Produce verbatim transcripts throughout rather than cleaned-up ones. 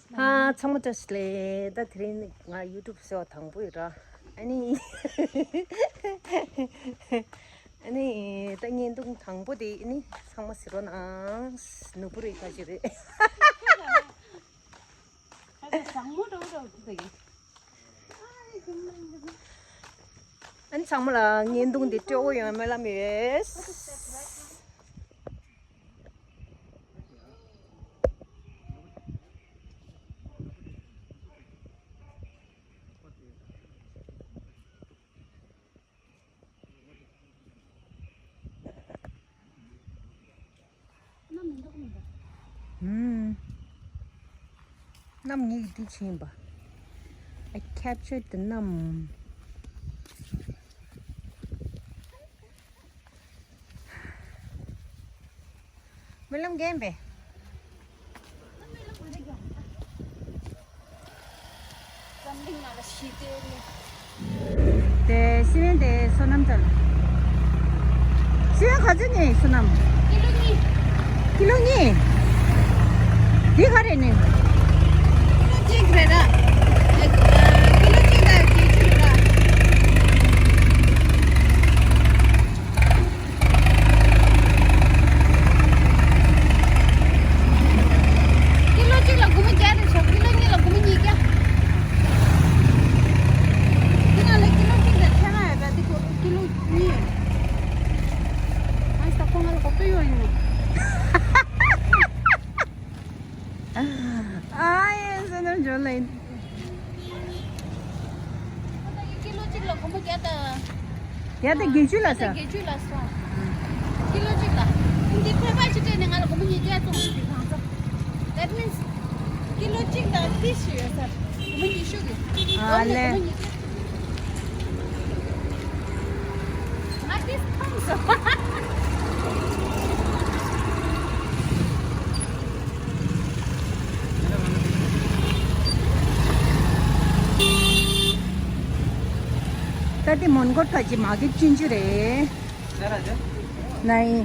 ཧ། ཚང་མ་བཀྲ་ཤིས་བདེ་ལེགས། ད་དེ་རིང་ང་ཡུ་ཊུབ་གསོལ་བ་དང་པོ་ཡིན་ར། ཨ་ནི། ཨ་ནི་ད་བརྙན་ཐུང་དང་པོ་དེ་ཨ་ནི་ཚང་མ་གཟིགས་རོགས་གནང་། ནོར་བུ་རེད་ཁ་ཅིག་རེད། ཨ་ནི་ཚང་མ་ལ་བརྙན་ཐུང་འདི་སྤྲོ་པོ་ཡོང་བའི་སྨོན་ལམ་ཡོད། ཧུམ། གནམ་ཉིད་འདི་ཕྱིན་པ། I captured the གནམ། སྨོན་ལམ་རྒན་པས། དེ་སི་ཝན་དེ་བསོད་ནམས་ཚལ། སི་ཝན་ག་ཚོད་ཉོས་ཡིན་བསོད་ནམས། ཀི་ལོ་གཉིས། ཀི་ལོ་གཉིས། འདི་ག་རེ་ནི། ཀི་ལོ་གཅིག་རེད་ར། ཀི་ལོ་གཅིག་ལ་བརྒྱད་ཅུ་རེད་ར། ཀི་ལོ་གཅིག་ལ་སྒོར་མོ་བརྒྱ་རེད་ཤག་ཀི་ལོ་གཉིས་ལ་སྒོར་མོ་ཉིས་བརྒྱ། དེ་ནང་ལ་ཀི་ལོ་གཅིག་དང་ཕྱེད་ཀ་ཡོད་པ་དེ་ཀི་ལོ་གཉིས་ཡོད། ཨ་ས་ཁོ་ང་ལ་གོ་བསྡུར་ཡོད་ཡིན་ནོ། ཨ་ཡེ་བསོད་ནམས་འཇོན་ལེ། ཀི་ལོ་གཅིག་ལ་སྒོར་མོ་བརྒྱ་དང་། བརྒྱ་དང་བརྒྱད་ཅུ་ལ་ས། བརྒྱད་ཅུ་ལ་ས། ཀི་ལོ་གཅིག་ལ། འདི་ཁོས་ཕར་ཕྱིར་སྤྲད་ནས་ང་ལ་སྒོར་མོ་ཉིས་བརྒྱ་བཙོང་ཞིག་གང་ས། That means ཀི་ལོ་གཅིག་དང་ཏི་ཤི་ཡོད་ས། སྒོར་མོ་ཉི་ཤུ་གི། ཨ་ལེ། སྒོར་མོ་ཉིས་བརྒྱ། ང་ཏིས་ཕངས་སོང་། ད་དེ་མོན་གྷོ་ཁ་ཅིག་མ་གི་ཅིན་ཅུ་རེད། ནའི།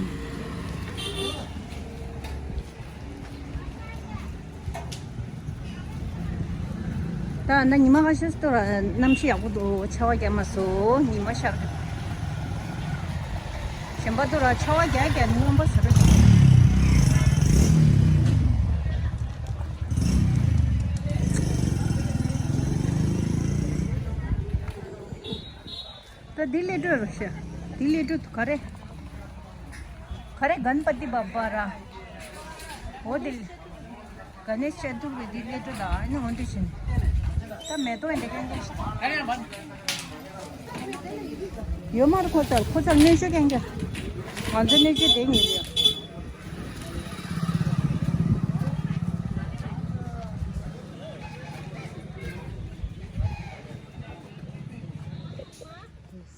ད་ན་ཉི་མ་ཁ་ཤས་སུ་ར་གནམ་གཤིས་ཡག་པོ་འདུག་ཆར་པ་རྒྱག་མ་སོང་ཉི་མ་ཤར། གཞན་པ་དུ་ར་ཆར་པ་རྒྱག་རྒྱག་ནི་རྔོན་པ་ཟ་རེད། ད་འདི་ལས་འགྲོ་རུ་ཤ། འདི་ལས་འགྲོ་དུ་ག་རེ། ག་རེ་གན་པ་ཏི་བ་བ་ར། འོ་འདི། ག་ནས་བཤད་འདུག་རེད་འདི་ལས་འགྲོ་ལ་ཨ་ནི་འོ་འདི་བཞིན། ད་མེ་ཏོག་འདི་གན་འདི་བཞིན། ཡོད་མ་རེད་ཁོ་ཚར་ཁོ་ཚར་གནོད་ཤོས་གན་ག་ང་ཚོ་གནོད་ཤོས་དེ་ཉིད་རེད།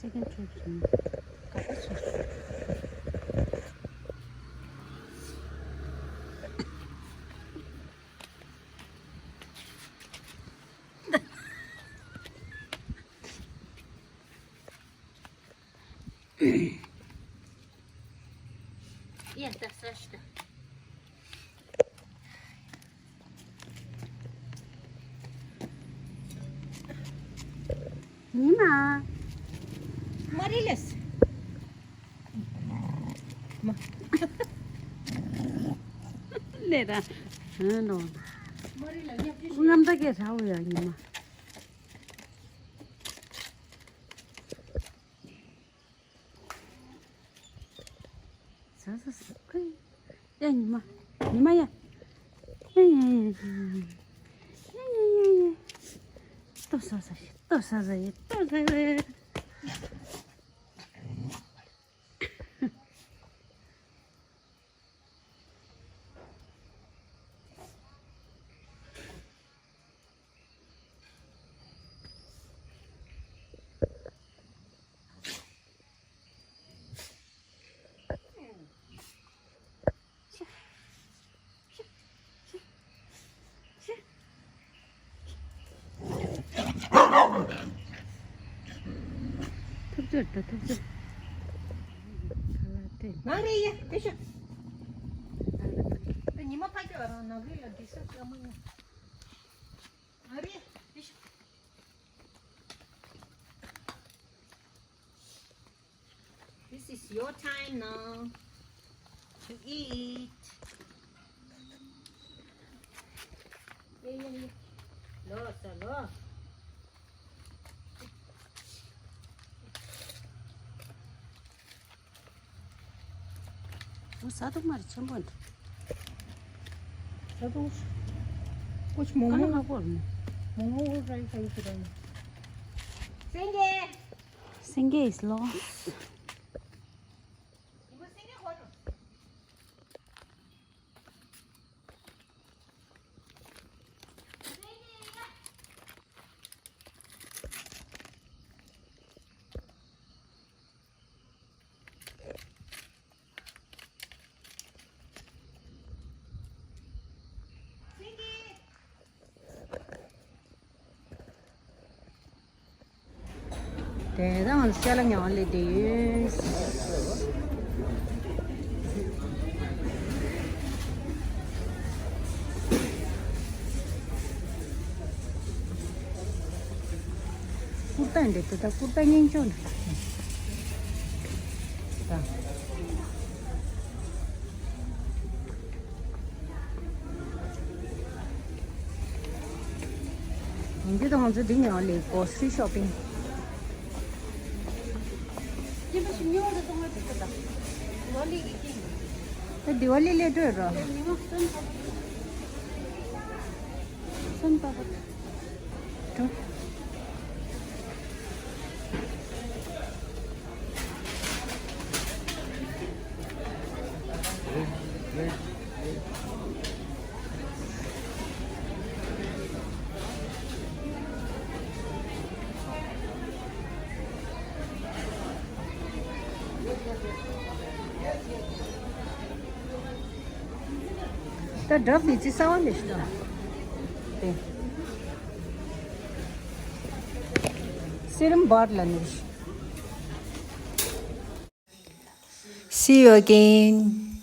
Second trip ཟིན། ག་པར་སོང་། ཡ་ད་ས་ཤི་ད། ཉི་མ། མ་རི་ལེས། མ། ལེ་ར། ཧན་ནོ། མ་རི་ལ་ཉབ་ཀྱི་ཤི། རྔམ་ད་ཀྱེ་ར་འུ་ཡ་ཉི་མ། ཟ་ཟ་ཟ། ཨེ། ཡ་ཉི་མ། ཉི་མ་ཡ། ཡ་ཡ་ཡ་ཡ། ཡ་ཡ་ཡ་ཡ། ལྟོ་ཟ་ཟ་ཡི། ལྟོ་ཟ་ཟ་ཡི། ལྟོ་ཟ་ཟ། ཐུབ་ཚོད་ད་ཐུབ་ཚོད། ཁ་ལག་སྤྲད། ནང་རེད་ཡ་དེ་ཤོད། ད་ཉི་མ་ཕ་གི་བ་རང་ནག་རིལ་ལ་འདྲི་ས་ལ་མ་ཉོ། This is your time now to eat. Yeah, yeah, yeah. Lo, so lo. ཟ་འདུག་མ་རེད། ཆེན་པོ་འདུག་ཟ་འདུག་ཀུ་ཆུ་མོག་མོག་ཁ་ན་ཁ་པོར་ནི། མོག་མོག་ར་ཡི་ཁ་ཡི་ཁི་ར་ཡི། སེང་གེ། སེང་གེ་is lost. དེ་དང་ཤ་ལ་ཉལ་ལེ་དེ་ཡོད། ཀུར་ཏ་འདི་ཏུ་ད་ཀུར་ཏ་སྙིང་ཅོ་འདི། ད། འདི་དང་ང་ཚོ་འདི་ཉོ་ལེ་grocery shopping. ད་དི་ཝ་ལི་སླེབས་འགྲོ་རོ། ད་འདྲ་བི་ཙི་གསར་བ་ལས་ཤི་ད། དེ། སི་རམ་བར་ལ་ནི། See you again.